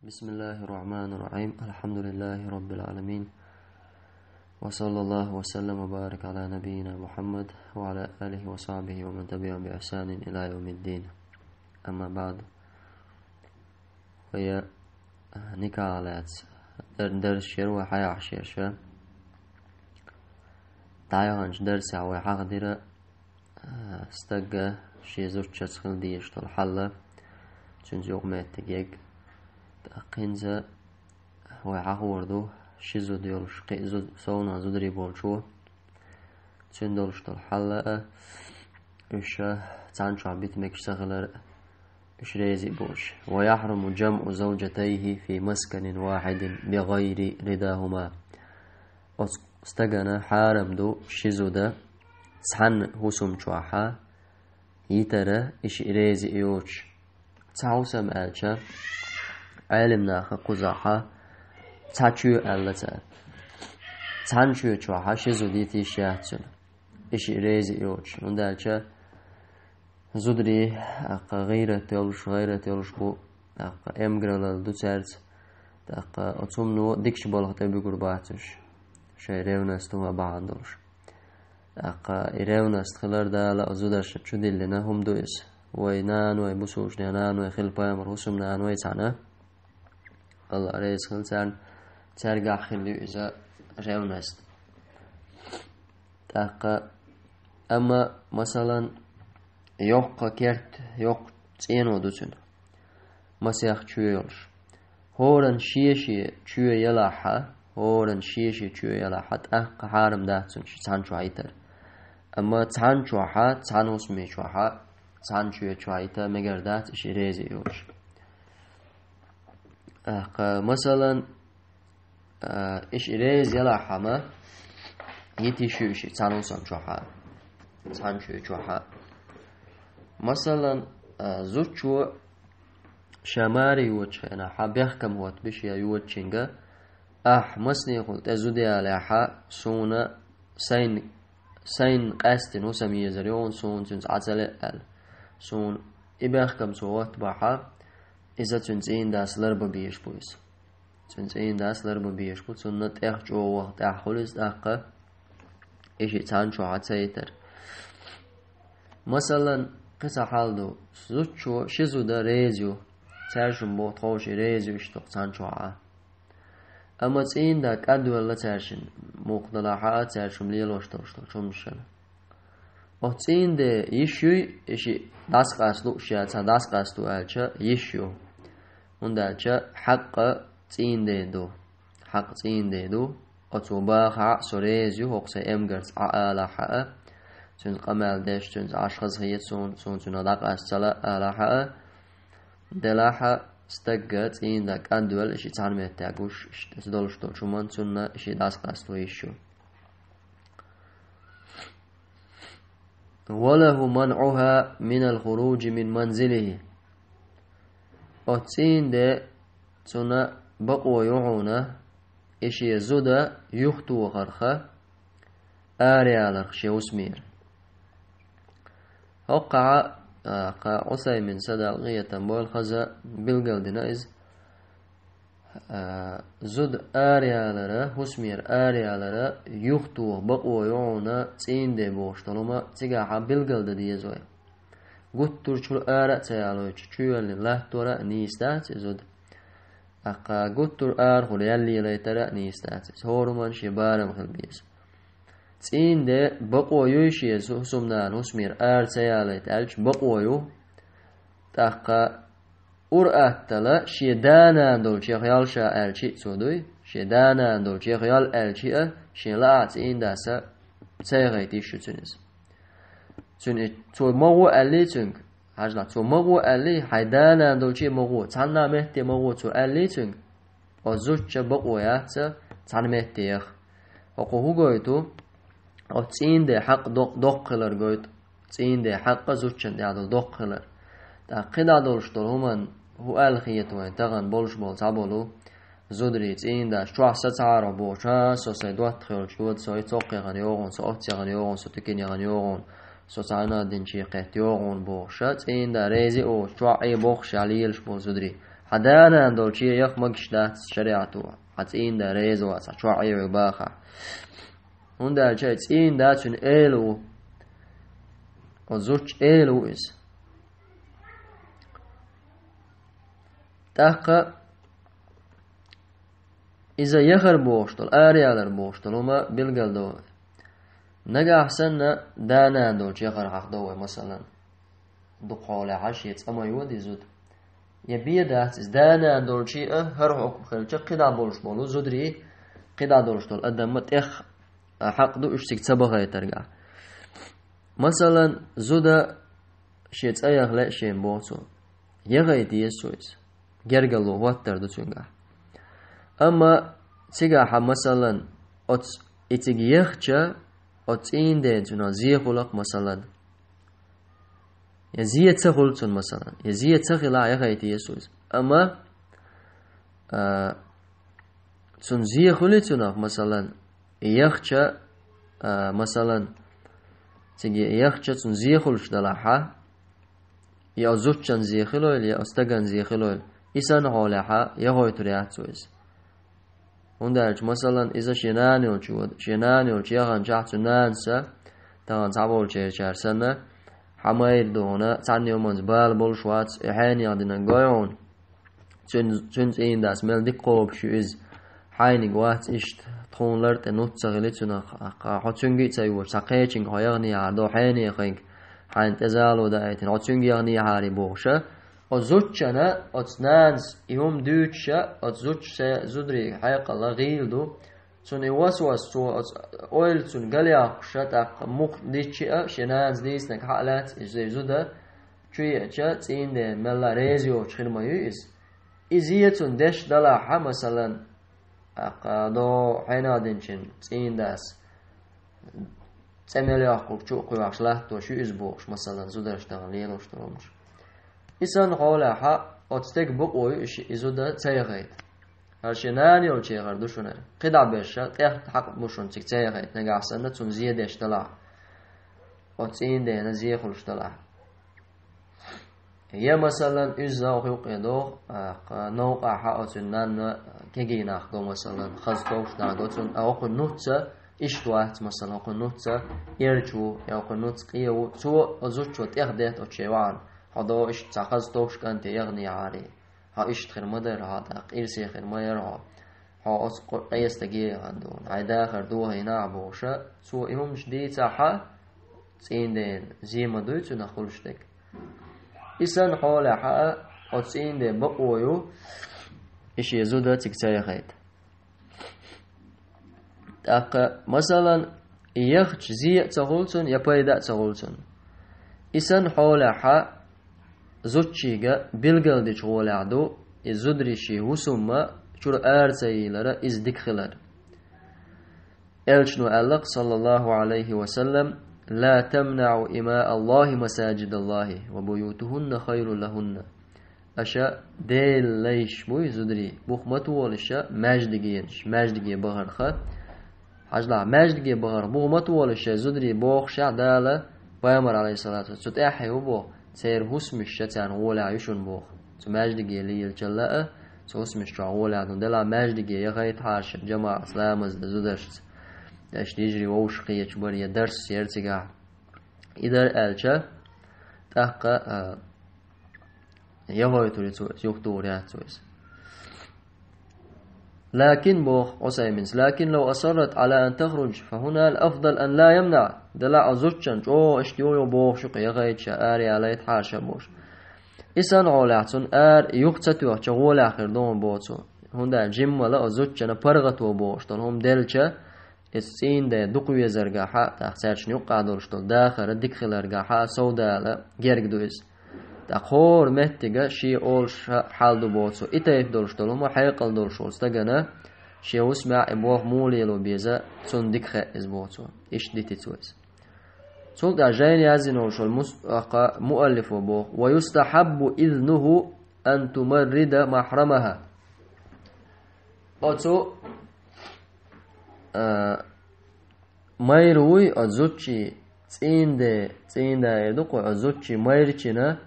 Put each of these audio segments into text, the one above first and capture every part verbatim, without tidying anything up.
بسم الله الرحمن الرحيم. الحمد لله رب العالمين. وصلى الله وسلم وبارك على نبينا محمد وعلى آله وصحبه ومن تبعهم بإحسان إلى يوم الدين. أما بعد. Вай никахь лаьцна дар-, дарс шера вай хьаяхьаш ерш. ДӀаяханчу дарсехь вай хьахадира, а, стага шен зудчуьнца хила дезаш долу хьал, цуьнца юкъаметтиг ерг. ТӀаккха хӀинца вай хьахор ду, ши зуда йолуш, кхин а зуда, совнаха зударий болчо, цуьнан долуш долу хьал а, уьш цхьана чохь бита мегаш ца хилар, уьш реза а болуш. ويحرم جمع زوجتيه في مسكن واحد بغير رضاهما. Оцу стагана хьарам ду ши зуда цхьана хӀусам чохь йитара, и шиъ реза а йоцуш. Цхьа хӀусам аьлча, Ӏелам наха кхузахь цхьа чоь аьлла цара. Цхьана чоь чохь ши зуда йита йиш яц цуьнан, и шиъ реза а йоцуш. ХӀунда аьлча зударий, тӀаккха гӀийрат йолуш, гӀайрат йолуш бу, тӀаккха эмгаралла ду цаьрца, тӀаккха оцу хӀумано дикачу балха тӀе буьгур бац уьш, шайн ревность хӀума бахьана долуш. ТӀаккха и ревность хилар Дала оцу зударшна чу диллина хӀума ду иза. Вай наной, бусулбанийн наной хилла пайхамаран хӀусамнаной цхьаьна, АллахӀ реза хила царна, цаьргахь хилла ю иза ревность. ТӀаккха, амма, масалан, йоккха керт, йоккха цӀено ду цуьнан, масех чоь йолуш. ХӀоранна шен-шен чоь ялахь, хӀоранна шен-шен чоь ялахь, тӀаккха хьарам дац цуьнан шиъ цхьана чохь йитар. Амма цхьана чохь, цхьана хӀусаме чохь, цхьана чоь чохь йита мегар дац, и шиъ реза а йоцуш. ТӀаккха, масалан, а, и шиъ реза ялахь, амма йита йиш ю и шиъ цхьана хӀусам чохь, цхьана чоь чохь. Масалан, а, зудчо ша маре йоцучу хенахь бехкам хӀоттабеш я йоцучуьнга: «Ахь масанехула тӀе зуда ялахь, суна сайн, сайн къаьсттина хӀусам езар ю хьуна, суна цуьнца Ӏа ца ле», — аьлла. Суна и бехкам цо хӀоттабахь, иза цуьнан цӀийнан дас ларбан безаш бу иза. Цуьнан цӀийнан дас ларбан безаш бу, цунна тӀех чӀогӀа ваха тӀехь хуьлу иза тӀаккха, и шиъ цхьана чохь ца йитар. Масалан, кхин цхьа хьал ду, зудчо ши зуда реза ю, цаьршимма боху тховша и реза ю иштта цхьана чохь. Амма цӀийнан да кӀадвелла цаьршинна, муха далахь а, цаьршимма лелош долуш долчу хӀуманашна. Оцу цӀийнан ден йиш юй и шиъ дӀасакъаста лууш яц, цхьа дӀасакъасто аьлча, йиш ю. ХӀунда аьлча хьакъ цӀийнан ден ду. Хьакъ цӀийнан ден ду. Оцо бахахь а, со реза ю хӀокху сайн эмгарца Ӏа алахь а, цуьнца къамел деш, цуьнца Ӏаш хазахета суна, суна цуьнан дӀакъаста ца лаьа алахь а, делахь а, стага цӀийнан да кӀадвелла и шиъ цхьана меттехь гуш, иштта иза долуш долчу хӀуманна цунна и шиъ дӀасакъасто йиш ю. وله منعها من الخروج من منزله. Оцу цӀийнан ден цунна бакъо ю хьуна, и шен зуда юхатохарх, араяларх шен хӀусамера. ХӀокхахь, а, кху Ӏусаймина садал къинхетам бойла хаза билгалдина иза. А, зуда араялара, хӀусамера араялара юхатоха бакъо ю хьуна цӀийнан ден бохуш долу хӀума цигахь билгалдан деза вай. Гуттар а чуьра ара а ца ялойтуш, чу йоьллина латтор а нийса дац и зуда. ТӀаккха гуттар а арахула ял лелайтар а нийса дац иза. ХӀора хӀуманна шен барам хила беза. ЦӀийнан ден бакъо юй шен хӀусамнана хӀусамера ара ца ялайта аьлча, бакъо ю. ТӀаккха ур-аттала шен да-нана долчех йол ша аьлча а цо дуй, шен да-нана долчех йол аьлча а, шен лаахь цӀийнан дас ца яхийта йиш ю цуьнан иза. Цуьнан и-, цо ма гӀо аьллий цуьнга, хьажал, цо ма гӀо аьллий, хьайн да-нана долче а ма гӀо, цхьанна а метте ма гӀо цо аьллий цуьнга, оцу зудчун бакъо яц цхьана метте яха. ХӀокхо хӀун гойту? Оцу цӀийнан ден хьакъ доккха хилар гойту. ЦӀийнан ден хьакъ зудчун тӀехь долу доккха хилар. ТӀаккха кхидӀа долуш долу хӀуманна хӀун аьлла хета вайн тахана болуш болу цхьаболу зударий, цӀийнан дас чохь сацахьара бохуш: «ХӀа, со сайн доттагӀа йолчу йода, со и цо кхехьана йогӀу хьуна, со оццехьана йогӀу хьуна, со тикина яхана йогӀу хьуна, со цхьана а динче кхетта йогӀу хьуна», — бохуш, цӀийнан да реза а воцуш, чохь Ӏе бохуш а лелаш болу зударий. Хьан да-нана долчу яха магаш дац шариӀато, хьан цӀийнда реза вац, хьан чохь Ӏехаве бахахь. ХӀунда аьлча цӀийнда цуьнан эла ву. Оцу зудчун эла ву иза. ТӀаккха иза яхар бохуш долу, араялар бохуш долу хӀума билгал до. Нагахь санна да-нана долчу яхар хьахдо вай, масалан, дукха хьолехь шен цӀа ма йода и зуда. Я бен дац иза, да-нана долчу а хӀара хьукма хилча, кхидӀа болуш болу зударий, кхидӀа долуш долу адамна тӀех а хьакъ ду уьш цига ца бахайтаргахь. Масалан, зуда шен цӀа яха лаьа шена боху цо. Яхайта еза цо иза. Гергарло хӀоттар ду цуьнгахь. Амма цигахь, масалан, оцу и цига яхча, оцу цӀийнан дена цуьнан зе хуьлу-кх, масалан. Я зе ца хуьлу цунна, масалан. Я зе ца хилахь, яхайта еза цо иза. Амма, а, цунна зе хуьлий цунах, масалан, и яхча, а, масалан, цига яхча цунна зе хуьлуш делахь, я оцу зудчун зе хилойла, я оцу стаган зе хилойла, и санна хьолехь яхойтур яц цо иза. ХӀунда аьлча, масалан, иза шен нана йолчу йода, шен нана йолчу яханчохь цуьнан нанас, тахана цхьаболчерчара санна, хьан майра ду хьуна, цхьанна йоманца бала болуш вац, и хьенех динарг гой хьуна. Цуьнан, цуьнан цӀийнан дас мел дика кхобуш ю иза. Хьайниг вац иштта, тхуна лар тӀе нуц ца хили цунах, хьо цуьнга а ца йоцу, цхьа кхечуьнга хьо яханехьара до хьенеханга, хьайна тӀе зало даийтина, хьо цуьнга яханехьара бохуша, оцу зудчана, оцу нанас и хӀума дуьйцуша, оцу зудчо шен зударийн хьекъалла гӀийла ду, цунна и васвас, цо оцу ойла цунна галъяккхуша, тӀаккха муха диччи а, шен нанас дийцинарг хьа а лаьцна, иза зуда чу еача, цӀийнан дена мелла а реза йоцуш хир ма ю иза. И зе цунна деш далахь, масалан, тӀаккха до хьенех динчун цӀийнан дас цӀе мел йоккхург чу а кхоьхьуш латтош ю иза бохуш, масалан, зударшна тахана лелош долу хӀуманаш. И санна хьолехь оцу стеган бакъо ю и ши-, и зуда ца яхайта. ХӀара шен нана йолчу яхар ду шуна. КхидӀа беша, тӀех хьакъ бу шуна цига ца яхайта, нагахь санна цунна зе деш далахь. Оцу цӀийнан дена зе хуьлуш далахь. Я, масалан, иза оха юккъе доху, а, кха, новкъахь оцу нанна кегий нах го, масалан, хаза товш нах го цунна, а, окхуьнан нуц а иштта вац, масалан, окхуьнан нуц а эрча ву, я окхуьнан нуц къе ву, цо оцу зудчо тӀех детта оцу шен йоӀана, хьо до иштта цхьа хаза товш кӀанте яханехьара, хьо иштта хир ма дара, хьо тӀаккха ирсе хир ма яра хьо. Хьо оцу къо-, къе стаге яхана ду, хьайн дахар дохийна ахь бохуша, цо и хӀуманаш дийцахьа, цӀийнан дена зе ма дуй цунах хуьлуш дерг. И санна хьолехь а, оцу цӀийнан ден бакъо ю, и шен зуда цига ца яхайта. ТӀаккха, масалан, и яхча зе а ца хуьлу цунна, я пайда а ца хуьлу цунна. И санна хьолехь а, зудчийга билгалдечу гӀолехь ду, и зударий шен хӀусамна чуьра ара ца йийлара иза дика хилар. Элчано аьлла-кх, саллаллаху Ӏалайхи ва саллам: «Ла тамнаӀу имаъ Аллахи масаджид Аллахи, ва буютухунна хайрун лахунна». Аша Делан лайш буй, зударий, бух ма толаша маьждигенаш, маьждиге бахарха. Хьажалахь, маьждиге бахарх бух ма толаша шайн зударий бохушехь Дала, пайхамар, Ӏалайхиссалату вассалам, цу тӀаьххье хӀун боху? Церан хӀусамаш шен царна гӀолехь ю шуна боху. Цу маьждиге лелчалла а, цу хӀусамаш чохь гӀолехь ду. Делахь маьждиге яхайта хьаша, жамаӀатца ламаз дан зударшца. Аша йижарий вовшах кхеташ бара, я дарс яра цигахь. И дара аьлча, тӀаккха, а, яхойтур ю цо, юхатухур яц цо иза. Лакин, боху Ӏусайминс, «лакин лав асаррат Ӏала ан тахруж, фа хӀуна ал-афдал ан ла ямнаӀ». Делахь а зудчун чӀогӀа иштта йо-йо бохуш ю-кх, яхайта ша, ара ялайта хьаша бохуш. И санна хьолехь цунна ара юха ца тоьхча гӀолехь хир ду хьуна боху цо. ХӀунда аьлча жиммала а зудчунна паргӀато бохуш долу хӀума делча, иза цӀийнан ден дукха везаргахьа, тӀаккха цаьршинна юккъехь долуш долу дахар дика хиларгахьа совдала герга ду иза. ТӀаккха хӀора меттига шен олуш хьал ду боху цо. И тайпа долуш долу хӀума хьекъал долуш волу стагана, шен хӀусамехь и болх муха лело беза, цунна дика хаьа иза боху цо. Иштта дити цо иза. Цул тӀаьхьа жайна яздина волуш волу мус-, аккха муаллифо боху: «Ва юстахьаббу изнуху ан тумаррида махрамаха». Оцу, а, майра вуй, оцу зудчий цӀийнан де, цӀийнан да эр ду-кх вай, оцу зудчий майрачина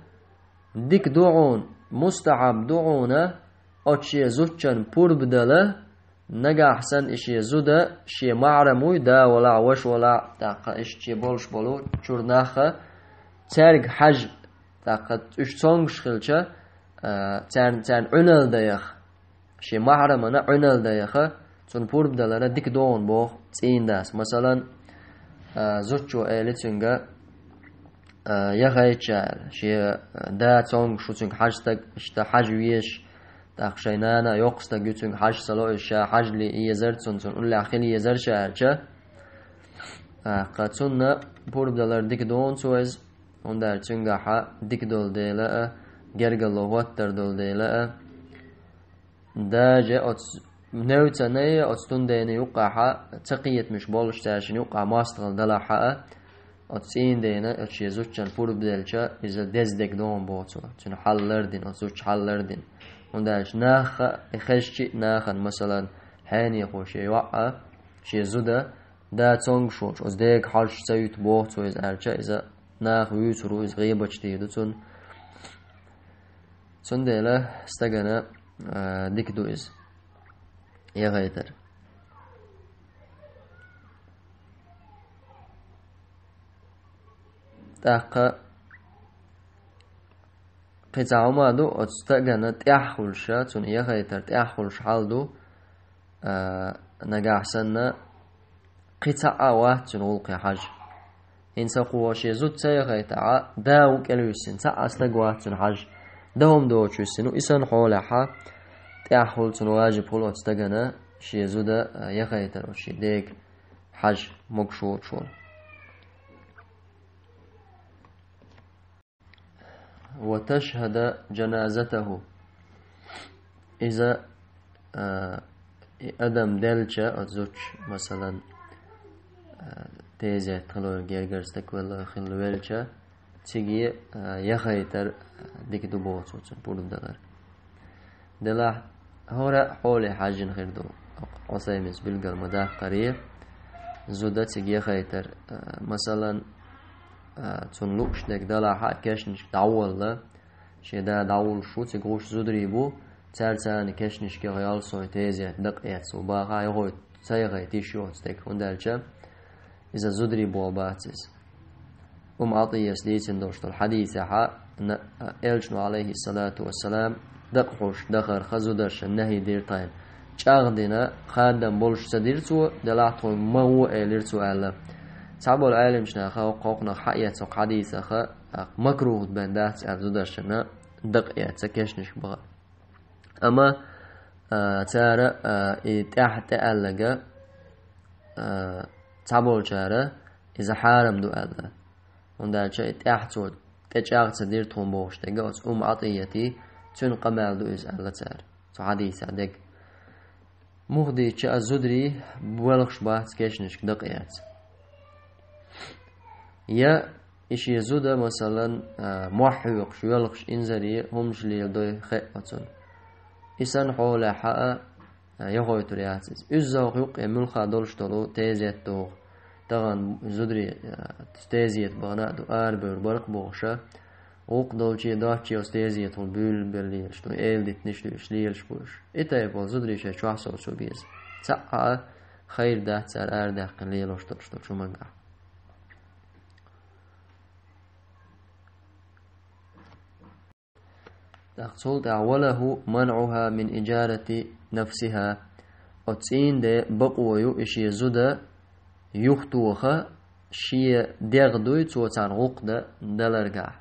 дика ду хьуна, Мустахьаб ду хьуна оцу шен зудчун пурба дала, нагахь санна и шен зуда шен маьхьарам вуй, да валахь, ваша валахь, тӀаккха иштта шен болуш болу чуьра нах а, цаьрга хьажа, тӀаккха уьш цомгуш хилча, а, царна, царна Ӏуьналла дан яха, шен маьхьарамана Ӏуьналла дан яха, цунна пурба далара дика ду хьуна боху цӀийнан дас. Масалан, а, зудчо эли цуьнга, а, яхайча аьлла, шен, а, да цомгуш ву, цуьнга хьажа стаг, иштта хьажа везаш, тӀаккха шайн нана а йоккха стаг ю, цуьнга хьажа ца ло, иза ша хьажале езара цунна, цунна уллехь хила езара ша аьлча, тӀаккха цунна пурба далар дика ду хьуна цо иза, хӀунда аьлча цуьнгахьа дика долу дела а, гергарло хӀоттар долу дела а, даже оцу невцанай, оцу тун дена юккъахьа ца кхетамаш болуш цаьршинна юккъахь мостагӀалла далахьа а, оцу цӀийнан дена оцу шен зудчун пурба делча, иза деза дерг ду хьуна боху цо. Цуьнан хьал лардина, оцу зудчун хьал лардина. ХӀунда аьлча наха а, и хезча а нахана, масалан, хьенехо шен йоӀ а, шен зуда, да цомгуш волчу, оцу дега хьожуш ца юьту боху цо иза аьлча, иза наха вуьйцур ву, иза гӀийбаташ дийр ду цунна. Цундела стагана, а, дика ду иза яхайтар. ТӀаккха кхин цхьа хӀума ду, оцу стагана тӀаьхьа хуьлуша, цунна яхайтар тӀаьхьа хуьлуш хьал ду, а, нагахь санна, кхин цхьа а вац цуьнан гӀуллакхе хьажа. ХӀинца кхо шен зуда ца яхайтахьа, да ву кӀелвуьссина, цхьа а стаг вац цуьнан хьажа. Дан хӀума доцуш вуьссина ву, и санна хьолехьа, тӀаьхьа хуьлу цунна, важиб хуьлу оцу стагана шен зуда, а, яхайтар оцу шен дега хьажа, могуш воцуш волу. «Ва ташхьада жаназатаху». Иза, а, и адам делча, оцу зудчун, масалан, а, тезет хилла, гергара стаг велла, хилла велча, цига, а, яхайтар, а, дика ду боху цо, цунна пурба далар. Делахь, хӀора а хьоле хьаьжжина хир ду. Ӏусайминс билгал ма-даккхаре, зуда цига яхайтар, а, масалан, а, цунна лууш дерг далахьа а, кешнашка дӀаволла, шен да дӀавуллуш ву, цига гӀуш зударий бу, цаьрца царна кешнашка яхъял, сой тезет дакъа эцна ву бахахь, яхой ца яхайта йиш йоцу дерг, хӀунда аьлча иза зударий болх бац иза. Умму Ӏатийяс дийцина долуш долу хьадисехьа, на-, Элчано, Ӏалайхиссалату вассалам, дакъа хьуш дахарха зударшна нахьий дира тхайна. ЧӀагӀдина, хадам болуш ца дира цо, делахь тхуна ма гӀо элира цо аьлла. Цхьаболу Ӏеламчу наха хӀокху-, хӀокхунах хьаэца хӀокху хьадисаха, а, макрухӀ бен дац аьлла зударшна дакъа эца кешнашка бахар. Амма, а, цара, а, и тӀаьхьа тӀеаьлларг, а, цхьаболчара иза хьарам ду аьлла. ХӀунда аьлча и тӀаьхьа цо тӀечӀагӀ ца дира тхуна бохуш дерг, оцу Умму Ӏатийяти, цуьнан къамел ду иза аьлла цара. Цу хьадисехь дерг. Муха дийцча а зударий боьлхуш бац кешнашка дакъа эца. Я и шен зуда, масалан, а, мохь хьоькхуш, йоьлхуш инзаре хӀуманаш леладой хиъна оцунна. И санна хьолехьа а, а, яхойтур яц иза. Уьзза хӀокху юккъе муьлхха долуш долу тезет догӀу. Тахана зударий, а, тезет бахана а ду, арабевр бара-кх бохуша, гӀуллакх долчий, доцчий оцу тезетахула буьйлабелла лелаш ду, эладитанаш ду уьш, лелаш бу уьш. И тайпа болу зударий шайн чохь совцо беза. Цхьа а хайр дац цара арадаьккхина лелош долуш долчу хӀумангахь. ТӀаккха цул тӀаьхьа: «Ва лаху манъуха мин иджарати нафсиха». Оцу цӀийнан ден бакъо ю и шен зуда юхатоха, шен дегӀ дуй цо царна гӀуллакх дан даларгахь.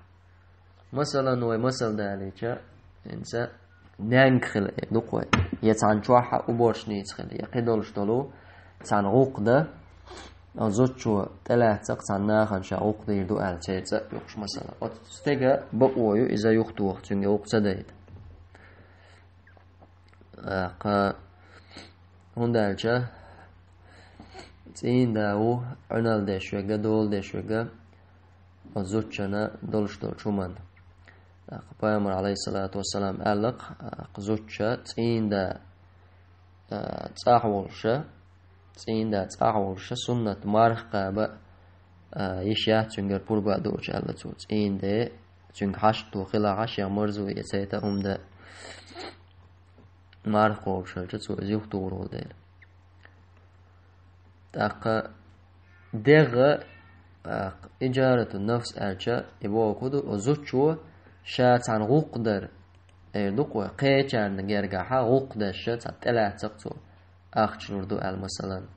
Масалан, вай масал далийча, хӀинца нянь хила эр ду-кх вай, я цхьана чохь уборщица хила, я кхидолуш долу цхьана гӀуллакх дан, а, зудчо тӀелаьцна-кх цхьана нахана ша гӀуллакх дийр ду аьлла, церан цӀа а юкъуш, масала. Оцу стеган бакъо ю иза юхатоха, цуьнга гӀуллакх ца дайта. А, кха, хӀунда аьлча цӀийнан да ву Ӏуьналла деш верг, дола деш верг оцу зудчунна долуш долчу хӀуманна. ТӀаккха Пайхамар, Ӏалайхиссалату вассалам, аьлла-кх, а, кху зудчун цӀийнан да, а, цӀахь волуша, цӀийнан да цӀахь волуша, суннат марха кхаба, а, йиш яц цуьнгара пурба а дуучу, аьлла цо. ЦӀийнан ден цуьнга хьашт тохийла хьа, шех марзо эцайта хӀума дан марха кхобуш хилча, цо иза юхатухур волу дела. ТӀаккха дегӀа, тӀаккха иджарату нафс аьлча, и боху ду, оцу зудчо ша цхьаьна гӀуллакх дар, эр ду-кх вай, кхечарна гергахьа гӀуллакх деш, цхьа тӀелаьцна-кх цо, ахча лур ду аьлла, масалан.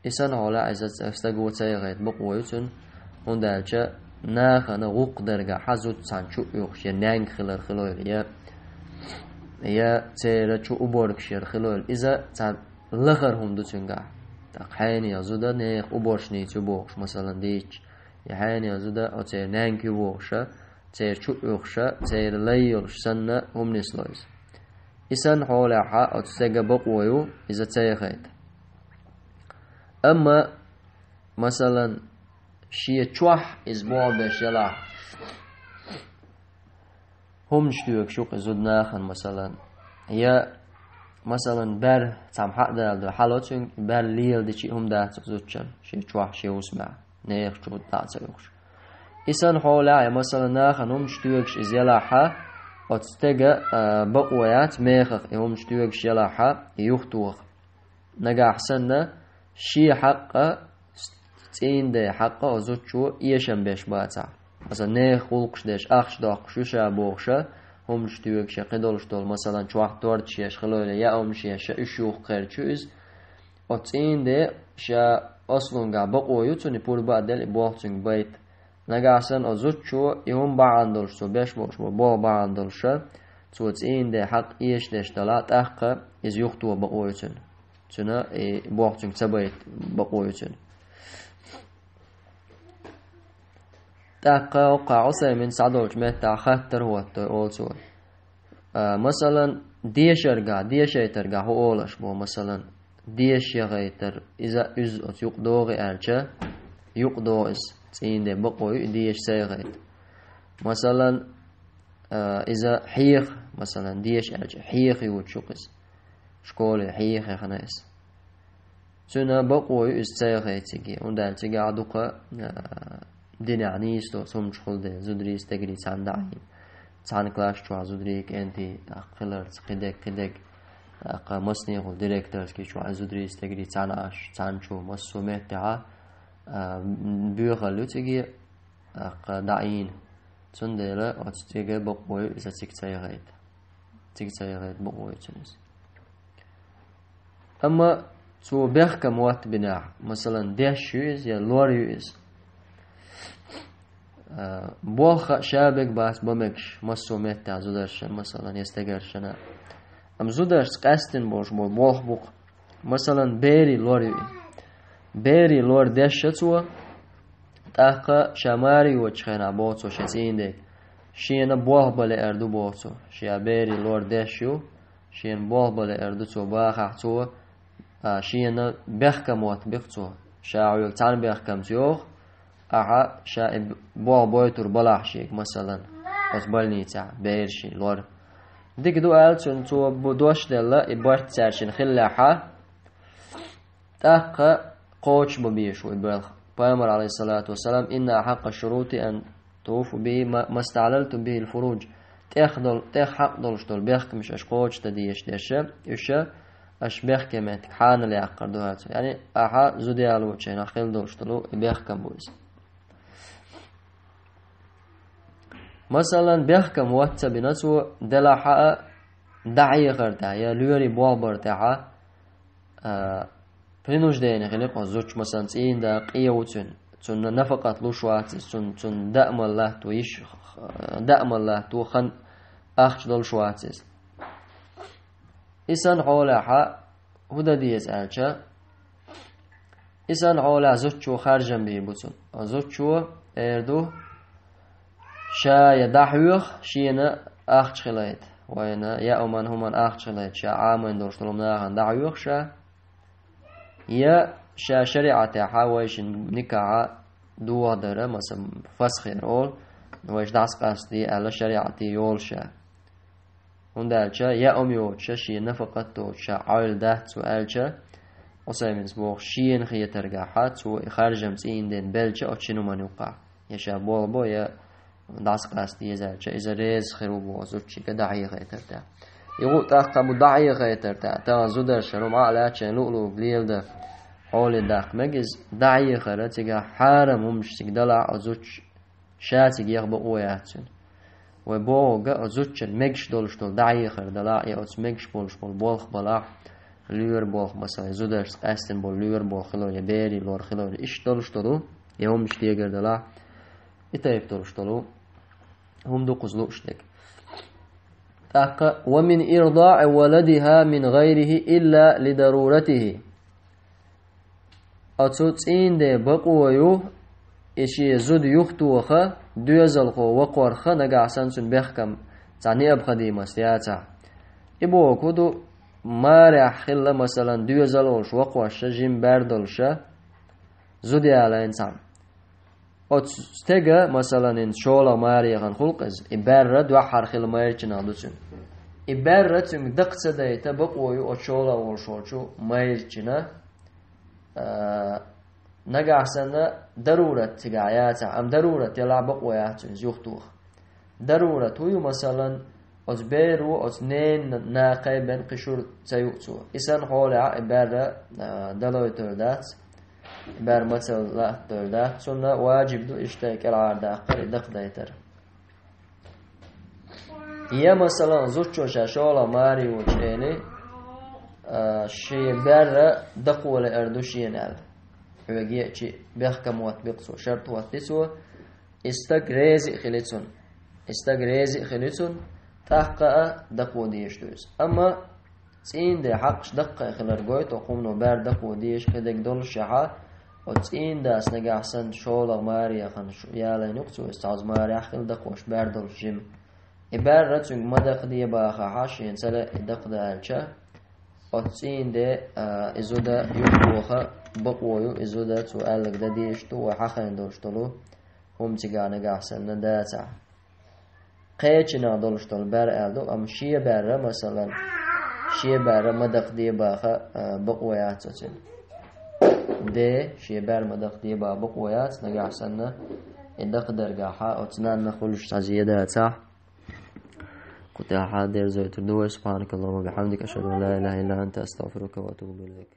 И санна хьолехь иза ц-, стага ца яхийта бакъо ю цуьнан, хӀунда аьлча нахана гӀуллакх даргахьа зуда цхьаьна чу а оьхуш, я нянга хилар хилойла, я, я церан чу уборкаш яр хилойла, иза цхьа лахара хӀума ду цуьнгахь. ТӀаккха хьенехан зуда нехан уборшница ю бохуш, масалан, дийцча, я хьенехан зуда оцеран нянга ю бохуша, церан чу а оьхуша, церан лай йолуш санна хӀума нисло иза. И санна хьолехьа оцу стеган бакъо ю иза ца яхийта. Амма, масалан, шен чохь иза болх беш елахь, хӀуманаш тоьгуш ю-кх и зуда нахана, масалан, я, масалан, бер цхьамма хьа а даладо, хьало цуьнга, бер леладича а хӀума дац оцу зудчун, шен чохь, шен хӀусамехь, нехан чу дӀа а ца оьхуш. И санна хьолехь, я, масалан, нахана хӀуманаш тоьгуш иза елахьа, оцу стеган, а, бакъо яц мехах и хӀуманаш тоьгуш елахьа, и юхатоха. Нагахь санна, шен хьакъа, цӀийнан ден хьакъа оцу зудчо эшам беш бацахь. Аса нехан гӀуллакхаш деш, ахча доккхуш ю ша бохуша, хӀуманаш тоьгуш я кхидолуш долу, масалан, чохь тордаш еш хилойла, я хӀуманаш еш, уьш юхкхерчу иза. Оцу цӀийнан ден ша аслунгахь бакъо ю цунна, и пурба а делла, и болх цуьнга байта. Нагахь санна оцу зудчо и хӀума бахьана долуш, цо беш болуш болу болх бахьана долуша, цо цӀийнан ден хьакъ эшадеш далахь, тӀаккха иза юхатоха бакъо ю цуьнан. Цуьнан и болх цуьнга ца байта бакъо ю цуьнан. ТӀаккха хӀокхахь Ӏусаймин схьадолчу меттехь хаттар хӀоттой олу цо. А, масалан, дешаргахь, дешайтаргахь хӀун олуш бу, масалан, деша яхайтар, иза, уьзза оцу юкъа догӀий аьлча, юкъа догӀу иза, цӀийнан ден бакъо ю и деша ца яхайта. Масалан, а, иза хьеха, масалан, деша аьлча, хьеха йоцуш ю-кх иза. Школе хьеха яхана иза. Цуьнан бакъо ю иза ца яхай цига, хӀунда аьлча цигахь дукха, а, динехь нийса доцу хӀуманаш хуьлу дела, зударий, стегарий цхьаьна дӀаийна. Цхьана класс чохь зударий, кӀентий, тӀаккха хиларца, кхидерг, кхидерг, тӀаккха массанехула директорский чохь зударий, стегарий цхьаьна Ӏаш, цхьаьна чу массо а меттехьа, а, боьхалла ю цига, тӀаккха дӀаийна. Цундела оцу цига бакъо ю иза цига ца яхайта. Цига ца яхайта бакъо ю цуьнан иза. Амма цо бехкам мотт бинехь, масалан, деш ю иза я лор ю иза. А, болх а ша бег бац бан мегаш, массо а меттехь зударшна, масалан, я стегаршна. Амма зударшца къаьстина болуш болу болх бу-кх, масалан, берийн лор ю и. Берийн лор деш а цо, тӀаккха ша маре йоцучу хенахь боху цо шен цӀийнан дега, шена болх бан лаьар ду боху цо, ша берийн лор деш ю, шена болх бан лаьар ду цо бахахь цо, а, шена бехкам мотт бу-кх цо. Ша хьоьга цхьана бехкамца йоху, ахьа ша и болх бойтур балахь шега, масалан, оцу больницехь берийн лор. Дика ду аьлла цуьнан, цо бу дош делла, и барт цаьршина хиллехьа, тӀаккха кхочушбан безаш ву и болх. Пайхамар, алейхиссалату вассалам: «Инна ахьаккъа шурути ан туфу би ма, мастаълалтум бихил фуруж». ТӀех дол-, тӀех хьакъ долуш долу бехкамаш аша кхочушдан дезаш дерш, уьш аша бехке меттиг хьанал яккхар ду хьацо. Яъни, ахьа зуда ялочу хенахь хила долуш долу и бехкам бу иза. Масалан, бехкам мотт ца бина цо, делахь а, дӀахьехар тӀехь я лоьрийн болх бар тӀехьа, а, принуждение хили кхо зудчу, масалан, цӀийнан да къе ву цуьнан, цунна нафакъат луш вац иза, цунна, цунна даамал латто йиш, даамал латто хан ахча долуш вац иза. И санна хьолехьа, хӀун дан деза аьлча, и санна хьолехь зудчо харжам бийр бу цунна. Зудчо эр ду, ша я дӀахьоьху, шена ахча хилайта, вайна яа хӀуманна ахча хилайта, ша Ӏамийна долуш долу нахана дӀахьоьху ша, я ша шариӀатехьа вайшин никахьа дохадара, масалан, фасхера олу, вайша дӀасакъастаде аьлла шариӀате йолу ша. ХӀунда аьлча яа хӀума йоцуша шена нафакъат доцуша Ӏойла дац цо аьлча, Ӏусайминс боху, шена хетаргахьа цо и харжам цӀийнан ден белча оцу шина хӀуманна юккъахь, я ша болх бо, я дӀасакъаста дезача, иза реза хир ву боху зудчуьнга дӀахьехийтар тӀехь. И гӀу тӀаккха бу дӀахьехийтар тӀехь, тахана зударша хӀума а лаьцна луъ-луъург леладан хьоле даккха мега иза, дӀахьехар а цигахь хьарам хӀуманаш цига далахь а, зудчо ша цига яха бакъо яц цуьнан. Вай бохург а, оцу зудчун мегаш долуш долу дӀахьехар далахь а, я оцу мегаш болуш болу болх балахь а, лоьра болх, масала, зударшца къаьстина болу лоьра болх хилар, я берийн лор хилар, иштта долуш долу, я хӀуманаш дегар далахь а, и тайпа долуш долу хӀума ду кхуза лууш дерг. ТӀаккха: «Ва мин ирдаӀи валадиха мин гӀайрихи илла лидарурати». Оцу цӀийнан ден бакъо ю, и шен зуда юхатоха, доьзалхо вакхорха, нагахь санна цуьнан бехкам цхьа неабхадимас яцахь. И бохург хӀун ду, марехь хилла, масалан, доьзал а волуш вакхоша, жима бер долуша, зуда ялийна цхьамма. Оцу стеган, масалан, хӀинца шолгӀа марехана хуьлу-кх иза, и бер а дуьххьара хилла майрачунах ду цуьнан. И бер а цуьнга дакха ца дайта бакъо ю оцу шолгӀа волуш волчу майрачунна, а, нагахь санна дарурат цигахь яцахь, амма дарурат ялахь а бакъо яц цуьнан иза юхатоха. Дарурат хӀун ю, масалан, оцу беро оцу ненан накхий бен кхин шура ца юу цо. И санна хьолехь а и бер а, а, далойтур дац, и бер мацалла латтор дац, цунна важиб ду иштта и кӀелхьардаккхар, и дакхадайтар. Я, масалан, зудчо ша шолгӀа маре воцуш эли, а, шен бер а дакхо лаар ду шена аьлла. Хьоьга еъча бехкам хӀоттабо-кх цо, шарт хӀоттадо цо, и стаг реза а хили цунна. И стаг реза а хили цунна, тӀаккха а дакхо дезаш ду иза. Амма цӀийнан ден хьакъаш даккхий хилар гойту, хӀокхуьнан бер дакхо дезаш кхин дерг доллушехь, оцу цӀийнан дас нагахь санна шолгӀа марехана шу-, ялийна ю-кх цо иза, цхьа марехь хилла дакхош бер долуш жима. И бер а цуьнга ма дакхаде бахахь, шена ца лаьа и дакхадаьлча, оцу цӀийнан ден, а, и зуда юхатоха бакъо ю, и зуда цо аьлларг дан дезаш ду, вай хьахийна долуш долу хӀума цигахь нагахь санна дацахь. Кхечанах долуш долу бер аьлла ду, амма шен бер а, масалан, шен бер а ма дакхаде баха, а, бакъо яц оцуьнан. Ден шен бер ма дакхаде баха бакъо яц, нагахь санна и дакхадаргахь оцу наннах хуьлуш цхьа зе дацахь. Кху тӀехь дерзойтур ду вай. Субханакаллахумма ва бихамдика, ашхаду ан ла илаха илла анта, астагфирука ва атубу илайк.